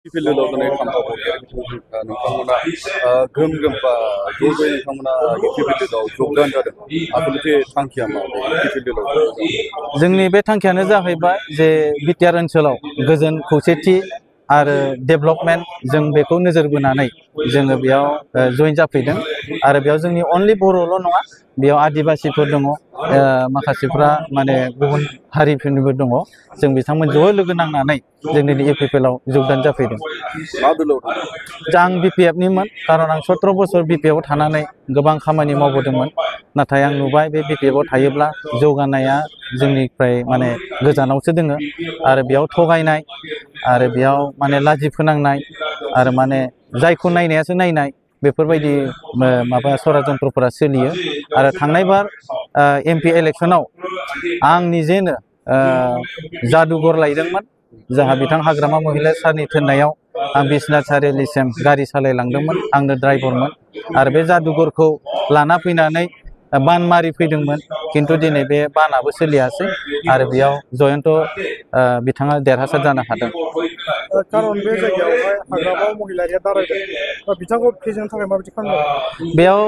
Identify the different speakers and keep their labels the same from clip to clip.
Speaker 1: फिल्डआव दिनै खामानि नोंथांमोना ग्रोम ग्रोम बा ज'यै नोंथांमोना इउपि फिल्डआव जगदान जादों आसलथे थांखिया मा इउपि फिल्डआव
Speaker 2: जोंनि बे थांखियानो जाहैबाय जे बिटिआर ओनसोलाव गोजोन खौसेथि आरो डेभेलपमेन्ट जों बेखौ नोजोर बोनानै जोङो बेयाव जइन जाफैदों आरो बेयाव जोंनि अनलि बर'ल' नङा बेयाव आदिबासिफोर दङ माखासेफ्रा माने गुबुन हारिफोरनिबो दङ जों बिथांमोन ज' लोगो नांनानै जों दिनै इउपिपिएलआव जगदान जाफैदों आं बिपिएफनिमोन खारन आं 17 बोसोर बिपिएफआव थानानै गोबां खामानि मावबोदोंमोन नाथाय आं नुबाय बे बिपिएफआव थायोब्ला जौगानाया जोंनिफ्राय माने गोजानावसो दोङो आरो बेयाव थगायनाय आरो बेयाव माने लाजि फोनांनाय आरो माने जायखौ नायनायासो नायनाय बेफोरबायदि माबा सरासनस्रफोरा सोलियो आरो थांनाय बार एमपि इलेक्शनाव आं निजेनो जादुगर लायदोंमोन जाहा बिथां हाग्रामा महिला सारनि थिननायाव आं बिश्वनाथ सारिआलिसिम गारि सालायलांदोंमोन आंनो ड्राइभारमोन आरो बे जादुगरखौ लाना फैनानै बान मारि फैदोंमोन किन्तु दिनै बे बानाबो सोलियासै आरो बेयाव जयन्त बिथाङा देरहासार जानो हादों
Speaker 3: खारन बे जायगायावहाय हाग्रामा महिलारिया दारायदों बिथांखौ फेजेननो थाखाय माबायदि खालामदों
Speaker 2: बेयाव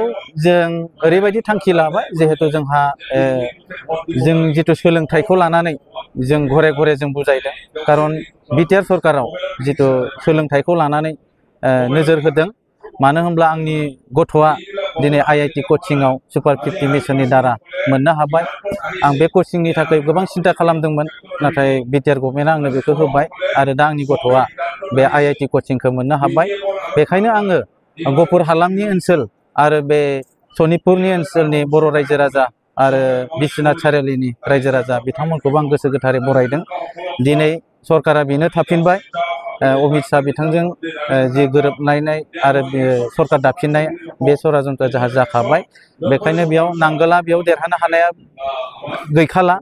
Speaker 2: जों ओरैबायदि थांखि लाबाय जिहेतु जोंहा जों जितु सोलोंथाइखौ लानानै जों घरे घरे जों बुजायदों खारन बिटिआर सरकाराव जितु सोलोंथाइखौ लानानै नोजोर होदों मानो होनब्ला आंनि गथ'आ दिनै आईआईटी कचिंआव सुपार 50 मिशननि दारा मोननो हाबाय आं बे कचिंनि थाखाय गोबां सिन्था खालामदोंमोन नाथाय बिटिआर गभर्नमेन्टआ आंनो बेखौ होबाय आरो दा आंनि गथ'आ बे आईआईटी कचिंखौ मोननो हाबाय बेखायनो आङो गफुर हालामनि ओनसोल आरो बे सनितपुरनि ओनसोलनि बर' रायजो राजा आरो बिश्वनाथ सारिआलिनि रायजो राजा बिथांमोनखौबो आं गोसो गोथारै बरायदों दिनै सरकारा बेनो थाफिनबाय अमित शाह बिथांजों जि गोरोबलायनाय आरो सरकार दाफिननाय बे सरासनस्रा जाहा जाखाबाय बेखायनो बेयाव नांगोला बेयाव देरहानो हानाया गैखाला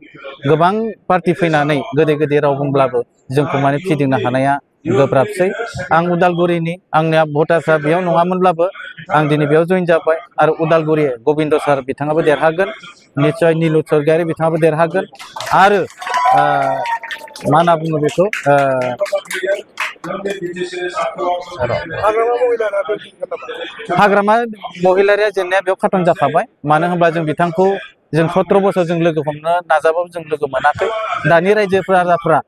Speaker 2: गोबां पार्टी फैनानै गोदै गोदै राव बुंब्लाबो जोंखौ माने फिदिंनो हानाया गोब्राबसै आं उदालगुरिनि आंनिया भटार्सआ बेयाव नङामोनब्लाबो आं दिनै बेयाव जइन जाबाय आरो उदालगुरि गबिन्द सार बिथाङाबो देरहागोन निस्सय नीलु स्वर्गियारी बिथाङाबो देरहागोन आरो मा होनना बुङो बेखौ हाग्रामा महिलारिया जेननाया बेयाव खाथन जाखाबाय मानो होनब्ला जों बिथांखौ जों 17 बोसोर जों लोगो हमनो नाजाबाबो जों लोगो मोनाखै दानि रायजो राजाफ्रा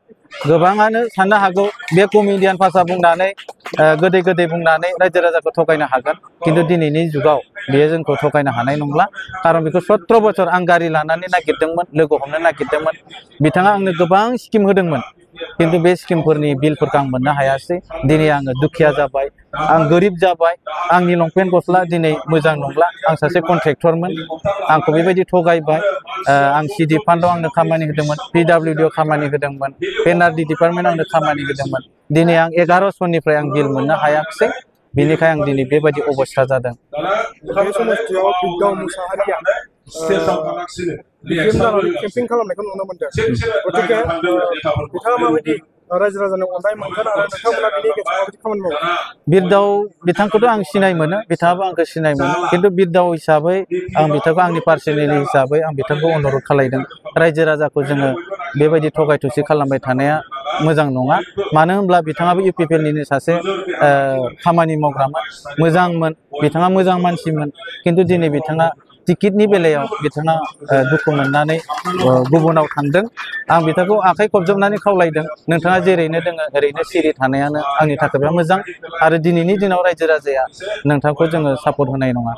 Speaker 2: गोबाङानो साननो हागौ बे कमेडियान भाषा बुंनानै गोदै गोदै बुंनानै रायजो राजाखौ थगायनो हागोन किन्तु दिनैनि जुगाव बेयो जोंखौ थगायनो हानाय नंला खारन बेखौ 17 बोसोर आं गारि लानानै नागिरदोंमोन लोगो हमनो नागिरदोंमोन बिथाङा आंनो गोबां स्किम होदोंमोन किन्तु बे स्किमफोरनि बिलफोरखौ आं मोननो हायासै दिनै आङो दुखिया जाबाय आं गोरिब जाबाय आंनि लंपेन्ट गस्ला दिनै मोजां नंला आं सासे कन्ट्रेक्टरमोन आंखौ बेबायदि थगायबाय आं सिडि फान्डआव आंनो खामानि होदोंमोन पिडब्लिउडिआव खामानि होदोंमोन पेनार्टि डिपार्टमेन्ट आंनो खामानि होदोंमोन दिनै आं 11 सननिफ्राय आं बिल मोननो हायाखिसै बिनिखाय आं दिनै बेबायदि अबस्था जादों
Speaker 3: केम्पिं खालामनायखौ नुनो मोनदों गतिके बिथाङा माबायदि रायजो राजानि अननाय मोनगोन आरो नोंथांमोना बिनि गेजेराव माबायदि खामानि मावो
Speaker 2: बिरदाव बिथांखौथ' आं सिनाय मोनो बिथाङाबो आंखौ सिनाय मोनो किन्तु बिरदाव हिसाबै आं बिथांखौ आंनि पार्सनेलि हिसाबै आं बिथांखौ अनुरद खालायदों रायजो राजाखौ जोङो बेबायदि थगाय थसि खालामबाय थानाया मोजां नङा मानो होनब्ला बिथाङाबो इउपिपिएलनिनो सासे खामानि मावग्रामोन मोजांमोन बिथाङा मोजां मानसिमोन किन्तु दिनै बिथाङा टिकेटनि बेलायाव बिथाङा दुखु मोननानै गुबुनाव थांदों आं बिथांखौ आखाइ खबजबनानै खावलायदों नोंथाङा जेरैनो दोङो ओरैनो सिरि थानायानो आंनि थाखायबा मोजां आरो दिनैनि दिनाव रायजो राजाया नोंथांखौ जोङो सापर्ट होनाय नङा